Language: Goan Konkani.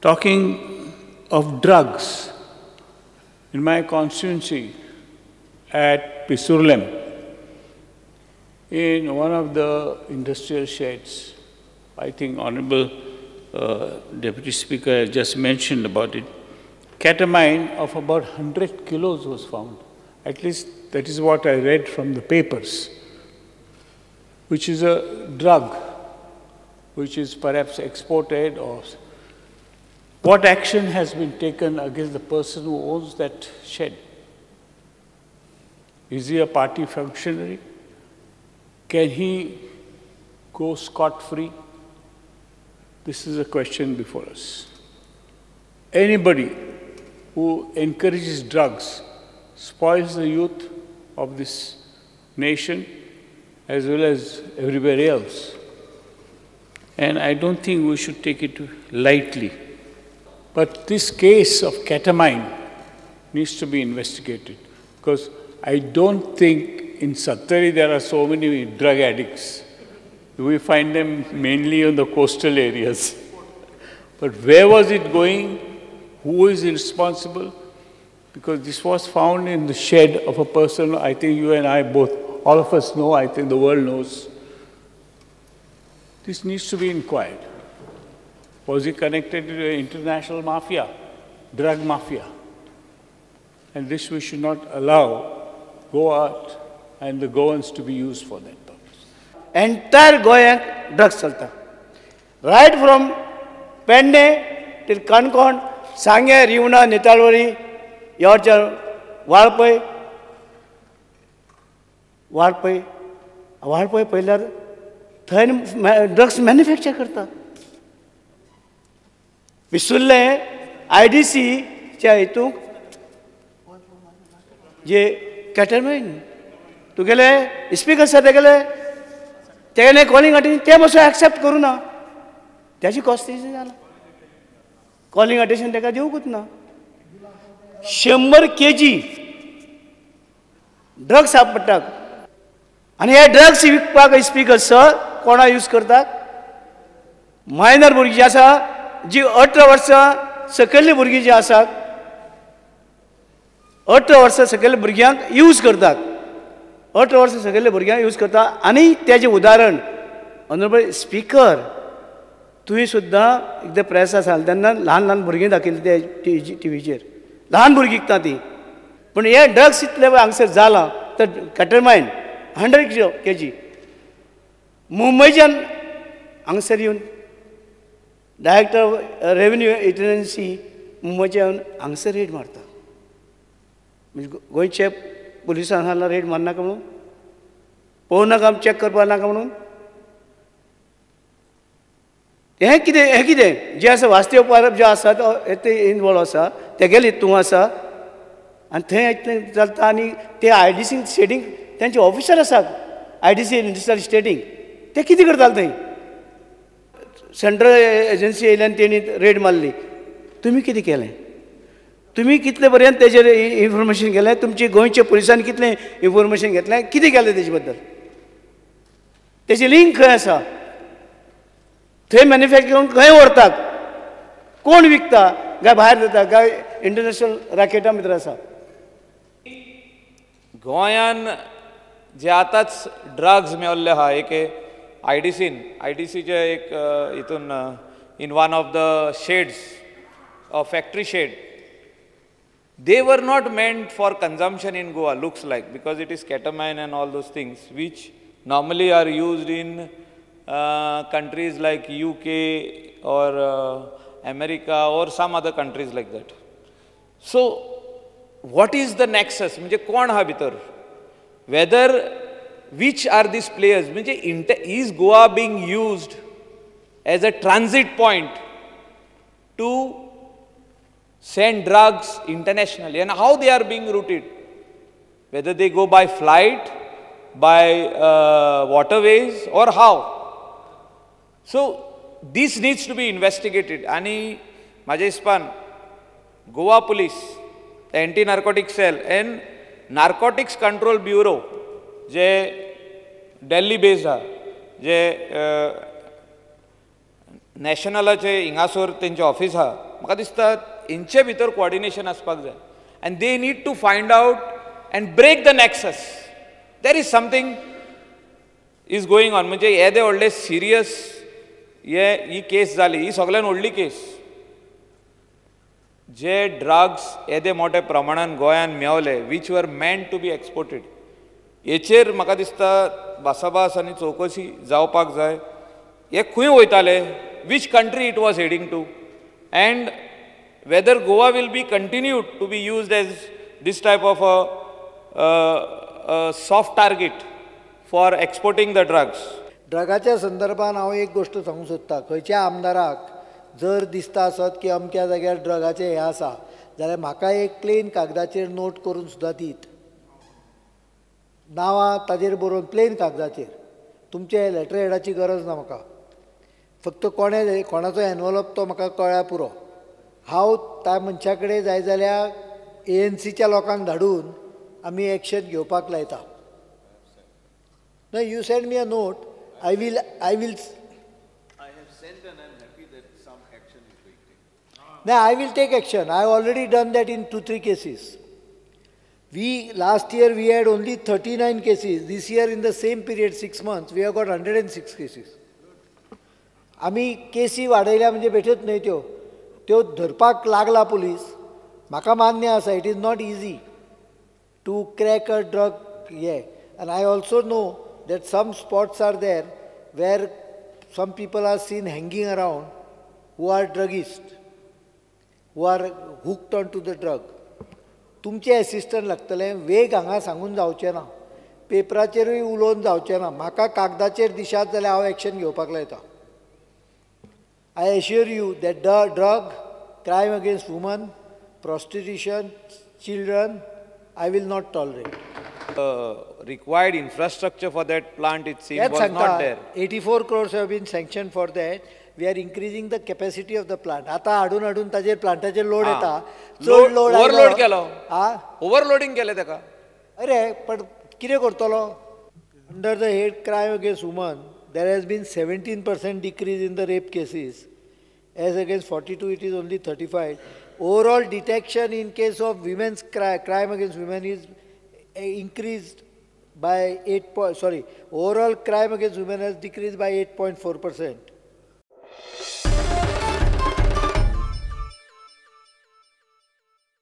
Talking of drugs, in my constituency at Pissurlem, in one of the industrial sheds, I think Honorable Deputy Speaker just mentioned about it, ketamine of about 100 kilos was found. At least that is what I read from the papers, which is a drug which is perhaps exported or... What action has been taken against the person who owns that shed? Is he a party functionary? Can he go scot-free? This is a question before us. Anybody who encourages drugs spoils the youth of this nation as well as everywhere else. And I don't think we should take it lightly. But this case of ketamine needs to be investigated, because I don't think in Sattari there are so many drug addicts. We find them mainly in the coastal areas. But where was it going? Who is responsible? Because this was found in the shed of a person, I think you and I both, all of us know, I think the world knows. This needs to be inquired. Was he connected to the international mafia, drug mafia? And this we should not allow Goa and the Goans to be used for that purpose. Entire Goa drugs chalta. Right from Penne till Canacona, Sange, Rivna, Nitalwari, Yorcha, Valpoi, Valpoi, Valpoi पयल्यार थंय ड्रग्स मॅन्युफॅक्चर करता. पिसुर्ले I D सीच्या हितूंक जे कॅटरमॅन तुगेले स्पीकर आसा तेगेले तेगेले कॉलिंग अटेंशन ते मातसो एक्सेप्ट करूं ना, त्याची कॉस्ट जाला. कॉलिंग अटेंशन ताका दिवंकूच ना. 100 kg drugs सापडटात आनी हे ड्रग्स विकपाक स्पीकर सर कोणा यूज करतात? मायनर भुरगीं जी आसा, जी 18 वर्सां सकयल्ली भुरगीं जी आसात, 18 वर्सां सकयल्ल्या भुरग्यांक यूज करतात. 18 वर्सां सकयल्ल्या भुरग्यांक यूज करता. आनी तेजें उदाहरण ऑनरेबल स्पीकर तुवें सुद्दां एकदां प्रेसार सांगलें तेन्ना ल्हान ल्हान भुरगीं दाखयलीं ते टिवीचेर, ल्हान भुरगीं विकता ती. पूण हे ड्रग्स इतले हांगसर जालां तर कॅटरमायन 100 kg मुंबयच्यान हांगसर येवन डायरेक्टर रेवेन्यू एजन्सी मुंबयच्यान हांगसर रेड मारता. म्हणजे गोंयचे पुलिसांक सांगलां रेड मारनाका म्हणून, पळोवं नाका, चॅक करपा नाका म्हणून. हें कितें, हें कितें जें आसा वास्तव परब जे आसा ते इनवॉल्व आसा, तेगेले हितूंत आसा आनी थंय इतलें चलता. आनी ते I D C शेडींग तेंचे ऑफिसर आसात, I D C industrial स्टेटींग, ते कितें करताले थंय? सेंट्रल एजन्सी येयली आनी तेणी रेड मारली. तुमी कितें केलें? तुमी कितले पर्यंत तेजेर इन्फॉर्मेशन गेलें? तुमचे गोंयच्या पुलिसांनी कितलें इन्फॉर्मेशन घेतलें? कितें केलें तेजे बद्दल? तेजी लिंक खंय आसा? थंय मॅन्युफॅक्चर करून खंय व्हरतात? कोण विकता? काय भायर दिता? काय इंटरनॅशनल रॅकेटां भितर आसा? गोंयान जे आतांच ड्रग्स मेवल्ले आहा एक I D scene, I D सीचे एक हितून in one of the sheds, factory shed, they were not meant for consumption in Goa, looks like, because it is ketamine and all those things which normally are used in countries like UK or America or some other countries like that. So what is the nexus? म्हणजे कोण हा भितर? Whether which are these players? म्हणजे is Goa being used as a transit point to send drugs internationally, and how they are being routed? Whether they go by flight, by waterways, or how? So this needs to be investigated. आणि माझ्या हिसपान Goa police, the anti narcotic cell and narcotics control bureau J Delhi based आहा, जे नॅशनलाचे हिंगासर तेंचे ऑफिस आहा, म्हाका दिसता हेंचे भितर कोऑर्डिनेशन आसपाक जाय and they need to find out and break the nexus. There is something is going on. म्हणजे येदे व्हडले सिरियस हे ही केस जाली, ही सगळ्यान व्हडली केस. जे ड्रग्स येदे मोठ्या प्रमाणान गोंयान मेवले which were meant to be exported, हेचेर म्हाका दिसता भासाभास आनी चवकशी जावपाक जाय. हे खंय वयताले, which country it was heading to, and whether Goa will be continued to be used as this type of a soft target for exporting the drugs. ड्रगाच्या संदर्भात हांव एक गोश्ट सांगूंक सोदतां. खंयच्या आमदाराक जर दिसता आसत की अमक्या जाग्यार ड्रगाचें हें आसा जाल्यार म्हाका एक प्लेन कागदाचेर नोट करून सुद्दां दीत, नांवां ताजेर बरोवन प्लेन कागदाचेर, तुमचे लेटर हेडाची गरज ना म्हाका. फक्त कोणें कोणाचो एनवलप तो म्हाका कळ्ळ्यार पुरो. हांव त्या मनशा कडेन जाय जाल्यार एएनसीच्या लोकांक धाडून आमी एक्शन घेवपाक लायता. No, you send me a note. I will. I have sent and I am happy that some action is being taken. No, I will take action. I have already done that in 2-3 cases. We last year we had only 39 cases. This year in the same period, 6 months, we have got 106 cases. आमी केसी वाडयल्या म्हणजे बेठेच न्हय त्यो, त्यो धरपाक लागला पुलीस. म्हाका मान्य आसा, it is not easy to crack a drug हे. And I also know that some spots are there where some people are seen hanging around who are druggists, who are hooked onto the drug. तुमचें एसिस्टंट लागतलें. वेग हांगा सांगून जावचें ना, पेपराचेरूय उलोवन जावचें ना. म्हाका कागदाचेर दिशात जाल्यार हांव एक्शन घेवपाक लायता. I assure you that the drug, crime against women, prostitution, children, I will not tolerate. Required infrastructure for that plant, it seems, was not there. 84 crores have been sanctioned for that. We are increasing the capacity of the plant. आता हाडून हाडून ताजेर प्लांटाचेर लोड येता, चड लोड, ओवरलोड केलो, ओवरलोडींग केलें ताका. अरे पण कितें करतलो? Under the head crime against woman there has been 17% decrease in the rape cases as against 42 it is only 35. Overall detection in case of women's crime against women is increased by 8 overall crime against women has decreased by 8.4%.